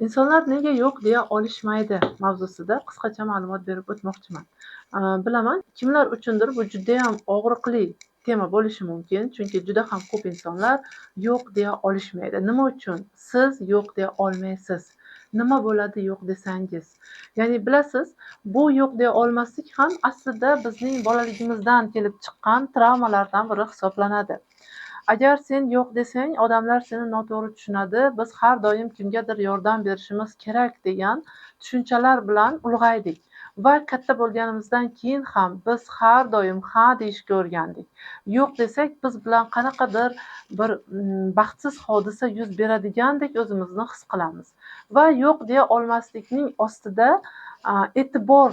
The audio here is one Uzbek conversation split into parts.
Insonlar nega yo'q deya olishmaydi mavzusida qisqacha ma'lumot berib o'tmoqchiman. Bilaman, kimlar uchundir bu judayam og'riqli tema bo'lishi mumkin, chunki juda ham ko'p insonlar yo'q deya olishmaydi. Nima uchun siz yo'q deya olmaysiz? Nima bo'ladi yo'q desangiz? Ya'ni bilasiz, bu yo'q deya olmaslik ham aslida bizning bolaligimizdan kelib chiqqan travmalardan biri hisoblanadi. Agar sen yo'q desang, odamlar seni noto'g'ri tushunadi, biz har doim kimgadir yordam berishimiz kerak degan tushunchalar bilan ulg'aydik va katta bo'lganimizdan keyin ham biz har doim ha deyishga o'rgandik. Yo'q desak, biz bilan qanaqadir bir baxtsiz hodisa yuz beradigandek o'zimizni his qilamiz va yo'q deya olmaslikning ostida e'tibor,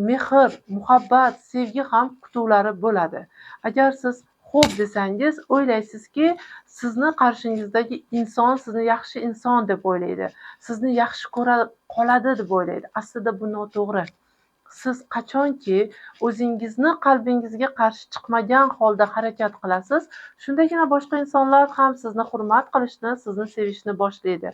mehr, muhabbat, sevgi ham kutuvlari bo'ladi. Agar siz xo'p desangiz, o'ylaysizki, sizni qarshingizdagi inson sizni yaxshi inson deb o'ylaydi, sizni yaxshi ko'ra qoladi deb o'ylaydi. Aslida bu noto'g'ri. Siz qachonki o'zingizni qalbingizga qarshi chiqmagan holda harakat qilasiz, shundagina boshqa insonlar ham sizni hurmat qilishni, sizni sevishni boshlaydi.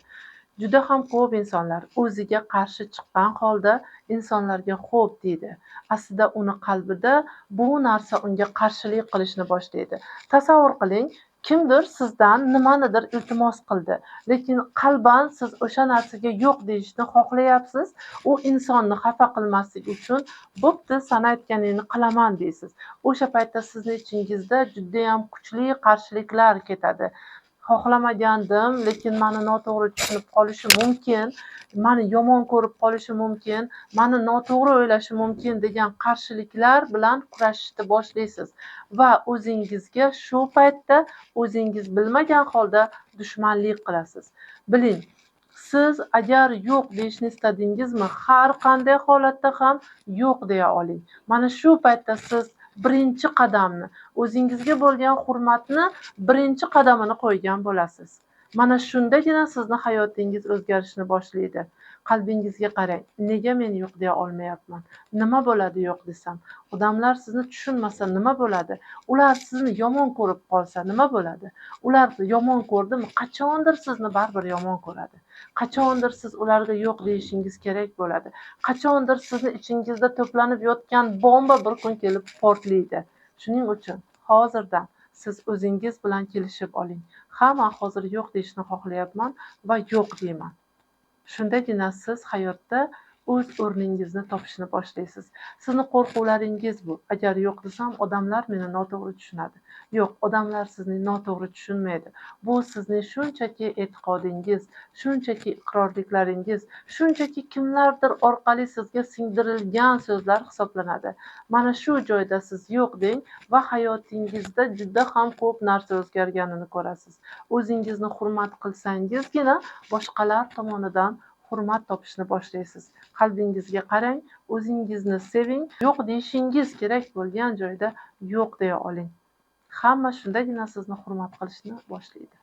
Juda ham ko'p insonlar o'ziga qarshi chiqqan holda insonlarga xo'p deydi. Aslida uni qalbida bu narsa unga qarshilik qilishni boshlaydi. Tasavvur qiling, kimdir sizdan nimanidir iltimos qildi, lekin qalban siz o'sha narsaga yo'q deyishni xohlayapsiz. U insonni xafa qilmaslik uchun bo'pti, san aytganingni qilaman deysiz. O'sha paytda sizni ichingizda judayam kuchli qarshiliklar ketadi. Xohlamagandim, lekin meni noto'g'ri tushunib qolishi mumkin, meni yomon ko'rib qolishi mumkin, meni noto'g'ri o'ylashi mumkin degan qarshiliklar bilan kurashishni boshlaysiz va o'zingizga shu paytda o'zingiz bilmagan holda dushmanlik qilasiz. Biling, siz agar yo'q deyishni istadingizmi, har qanday holatda ham yo'q deya oling. Mana shu paytda siz birinchi qadamni, o'zingizga bo'lgan hurmatni birinchi qadamini qo'ygan bo'lasiz. Mana shundagina sizni hayotingiz o'zgarishni boshlaydi. Qalbingizga qarang, nega men yo'q deya olmayapman? Nima bo'ladi yo'q desam? Odamlar sizni tushunmasa nima bo'ladi? Ular sizni yomon ko'rib qolsa nima bo'ladi? Ular yomon ko'rdimi? Qachondir sizni baribir yomon ko'radi. Qachondir siz ularga yo'q deyishingiz kerak bo'ladi. Qachondir sizni ichingizda to'planib yotgan bomba bir kun kelib portlaydi. Shuning uchun hozirdan siz o'zingiz bilan kelishib oling. Ha, men hozir yo'q deyishni xohlayapman va yo'q deyman. Shundagina siz hayotda o'z o'rningizni topishni boshlaysiz. Sizni qo'rquvlaringiz bu. Agar yo'q desam, odamlar meni noto'g'ri tushunadi. Yo'q, odamlar sizni noto'g'ri tushunmaydi. Bu sizning shunchaki e'tiqodingiz, shunchaki iqrorliklaringiz, shunchaki kimlardir orqali sizga singdirilgan so'zlar hisoblanadi. Mana shu joyda siz yo'q deng va hayotingizda juda ham ko'p narsa o'zgarganini ko'rasiz. O'zingizni hurmat qilsangizgina boshqalar tomonidan hurmat topishni boshlaysiz. Qalbingizga qarang, o'zingizni seving, yo'q deyishingiz kerak bo'lgan joyda yo'q deya oling. Hamma shundagina sizni hurmat qilishni boshlaydi.